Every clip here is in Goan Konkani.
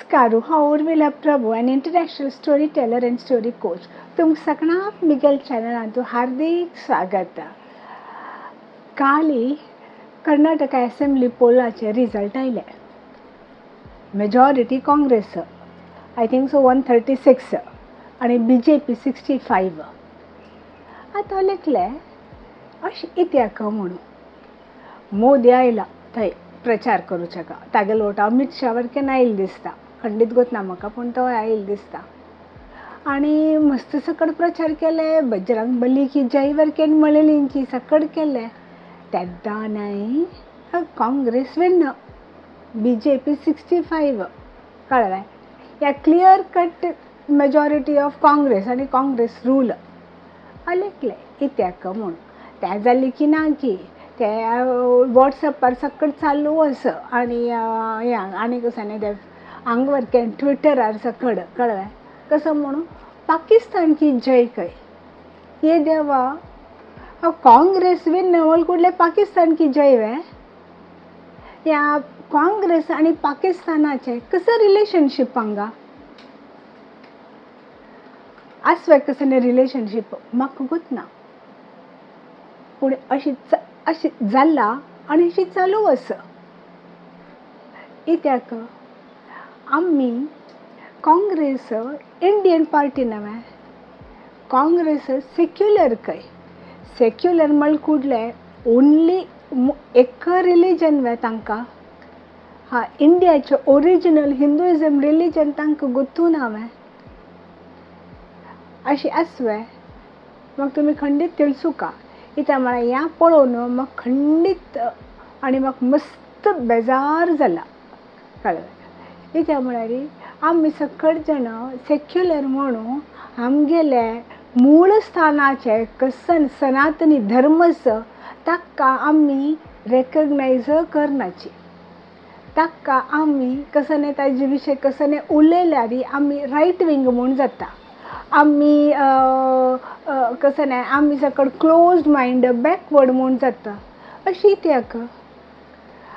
नमस्कार, हांव Urmila Prabhu, an international story teller and story coach. तुमकां सगळ्यांक मिगेल चॅनलांतू हार्दिक स्वागत. काली कर्नाटका असेंब्ली पोलाचे रिजल्ट आयले. Majority Congress, I think so 136 आनी BJP 65. आतां लेखलें अशें कित्याक म्हणून मोदी आयला थंय प्रचार करूं का तागेलो वोट अमीत शाह वरकेन आयिल्लो दिसता, खंडीत गोत ना म्हाका, पूण तो आयिल्लो दिसता. आनी मस्त सकड प्रचार केले, बजरंग बली की जय वरकेन म्हणलेलींची सकड केले. तेद्दां न्हय काँग्रेस विन्न, BJP 65. कळ्ळें? ह्या clear cut majority of Congress आनी काँग्रेस रूल. लेखलें कित्याक म्हूण तें जालें की ना की ते वॉट्सएपार सकट चालू आसा आनी हें आनी कसो न्ही तें हांगा वरकेन ट्विटरार सकड. कळ्ळें? कसो म्हणून पाकिस्तान की जय खंय. ये देवा, काँग्रेस विन्न म्हण कुडले पाकिस्तान की जय वे. ह्या काँग्रेस आनी पाकिस्तानाचें कसं रिलेशनशीप हांगा आसवे कसं रिलेशनशीप म्हाका गोत ना, पूण अशी अशी जाला आनी अशी चालू आसा. कित्याक आमी काँग्रेस इंडियन पार्टी न्हय, काँग्रेस सेक्युलर खंय. सेक्युलर म्हळ्यार कुडले ओन्ली एक रिलीजन वे तांकां. हा, इंडियाचें ओरिजिनल हिंदुइजम रिलीजन तांकां गोत्तू ना वे. अशी आसवे म्हाका तुमी खंडीत तिळसुका. कित्याक म्हळ्यार ह्यां पळोवन म्हाका खंडीत आनी म्हाका मस्त बेजार जाला. कळ्ळें? कित्याक म्हळ्यार आमी सकट जाणां सेक्युलर म्हणून आमगेले मूळ स्थानाचे कसन सनातनी धर्मस ताका आमी रेकग्नायज करनाची. ताका आमी कसने ताजे विशय कसने उलयल्यार आमी रायट विंग म्हूण जाता. आमी कसं न्हय आमी सकट क्लोज्ड मायंड बॅकवर्ड म्हूण जाता. अशी कित्याक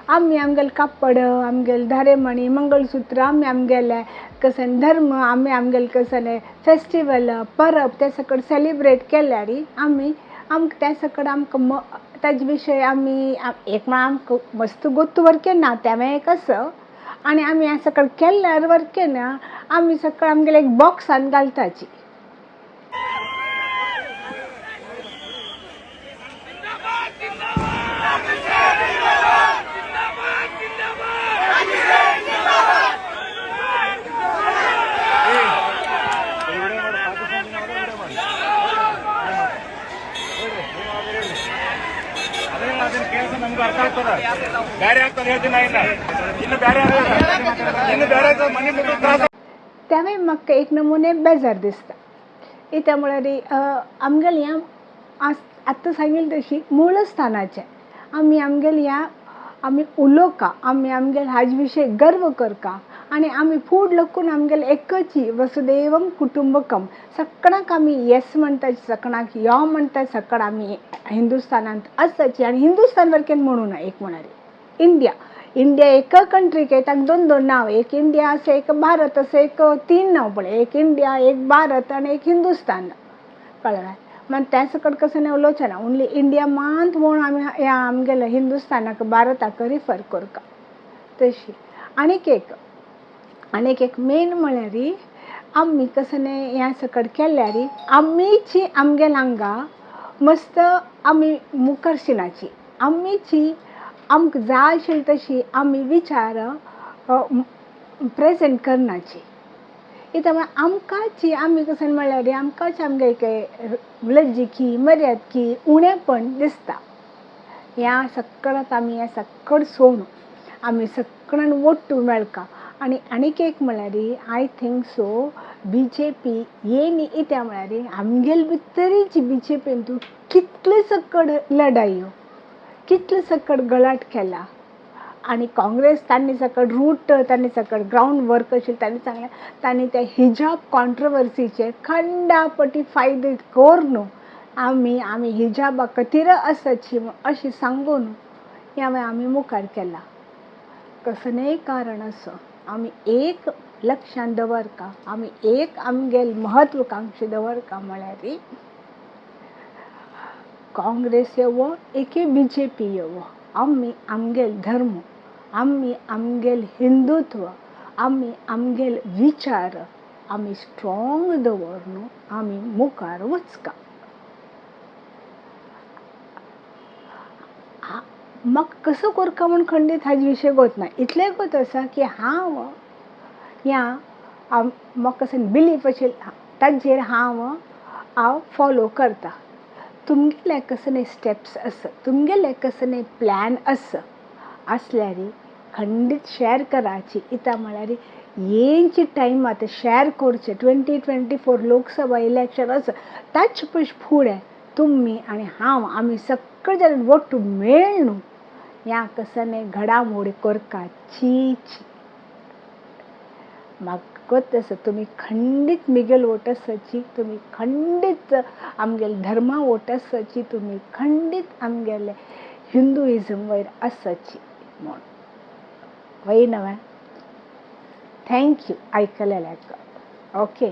आमी आमगेले कापड, आमगेले धारेमणी, मंगळसूत्र, आमी आमगेले कसं धर्म, आमी आमगेले कसं फेस्टिवल परब ते सकट सेलिब्रेट केल्यार आमी आमकां त्या सकट आमकां ताजे विशय आमी एक म्हळ्यार आमकां मस्त गोत्तू वरकें ना तेंवें एक आसा. आनी आमी हें सकट केल्यार वरकें ना आमी सकट आमगेले एक बॉक्सान घालताची. तेंवें म्हाका एक नमुने बेजार दिसता. कित्याक म्हळ्यार आमगेलें ह्या आत्तां सांगिल्लें तशी मूळ स्थानाचें आमी आमगेलें ह्या आमी उलोवका, आमी आमगेले हाजे विशय गर्व करका आनी आमी फूड लोकून आमगेले एकची वसुदेवम कुटुंबकम सगळ्यांक आमी येस म्हणटा, सगळ्यांक यो म्हणटा, सकळ आमी हिंदुस्थानांत आसाची. आनी हिंदुस्थान वरकेन म्हणू ना, एक म्हळ्यार इंडिया. इंडिया एक कंट्री काय ताका दोन दोन नांव, एक इंडिया आसा, एक भारत आसा, एक तीन नांव पळय, एक इंडिया, एक भारत आनी एक हिंदुस्थान. कळ्ळें? मागीर त्या सकट कसं न्हय उलोवचें ना, ओन्ली इंडिया मात म्हूण आमी ह्या आमगेल्या हिंदुस्थानाक भारताक रिफर करता तशी. आनीक एक आनीक एक मेन म्हळ्यार आमी कसं न्हय ह्या सकट केल्यार आमीची आमगेल्या हांगा मस्त आमी मुखार शिनाची, आमीची आमकां जाय आशिल्ली तशी आमी विचार प्रेजेंट करनाची. कित्याक म्हळ्यार आमकांची आमी कसं म्हळ्यार आमकांच आमगे लज्जिकी मर्यादकी उणेपण दिसता. ह्या सकळांत आमी ह्या सकट सोडून आमी सगळ्यान वट्टू मेळका. आनी आनीक एक म्हळ्यार I think so BJP येयनी कित्याक म्हळ्यार आमगेले भितरीच BJPन तूं कितले सकट लडायो, कितले सकट गलाट केला. आनी काँग्रेस तांणी सकट रूट, तांणी सकट ग्रावंड वर्क आशिल्लें तांणी सांगलें, तांणी त्या हिजाब कॉन्ट्रवर्सीचे खंडापटी फायदे करून आमी आमी हिजाबा खातीर आसाची अशें सांगून ह्या आमी मुखार केला. कसलेंय कारण आसूं. आमी एक लक्षान दवरका, आमी एक आमगेल महत्वकांक्षी दवरका म्हळ्यार काँग्रेस येवो एके बी जे पी येवो, आमी आमगेल धर्म, आमी आमगेल हिंदुत्व, आमी आमगेल विचार आमी स्ट्रोंग दवर आमी मुखार वचका. म्हाका कसो करका म्हूण खंडीत हाजे विशय गोत ना, इतलें गोत आसा की हांव ह्या म्हाका कसो बिलीफ आशिल्लें ताजेर हांव हांव फॉलो करता. तुमगेले कसले स्टेप्स आसा, तुमगेले कसले प्लॅन आसा आसल्यार खंडीत शेअर कराची. इता म्हळ्यार येंची टायम आतां शेअर करचें. 2024 लोकसभा इलेक्शन आसा ताचे पयस फुडें तुमी आनी हांव आमी सगळे जाण वट्टू मेळ्ळ न्हू ह्या कसले घडामोडी करपाचीच. म्हाका गोत आसा तुमी खंडीत मिगेल वोट आसाची, तुमी खंडीत आमगेले धर्मा वोट आसाची, तुमी खंडीत आमगेले हिंदुइजम वयर आसाची म्हूण. वय न्हय? Thank you आयकलेल्याक. ओके.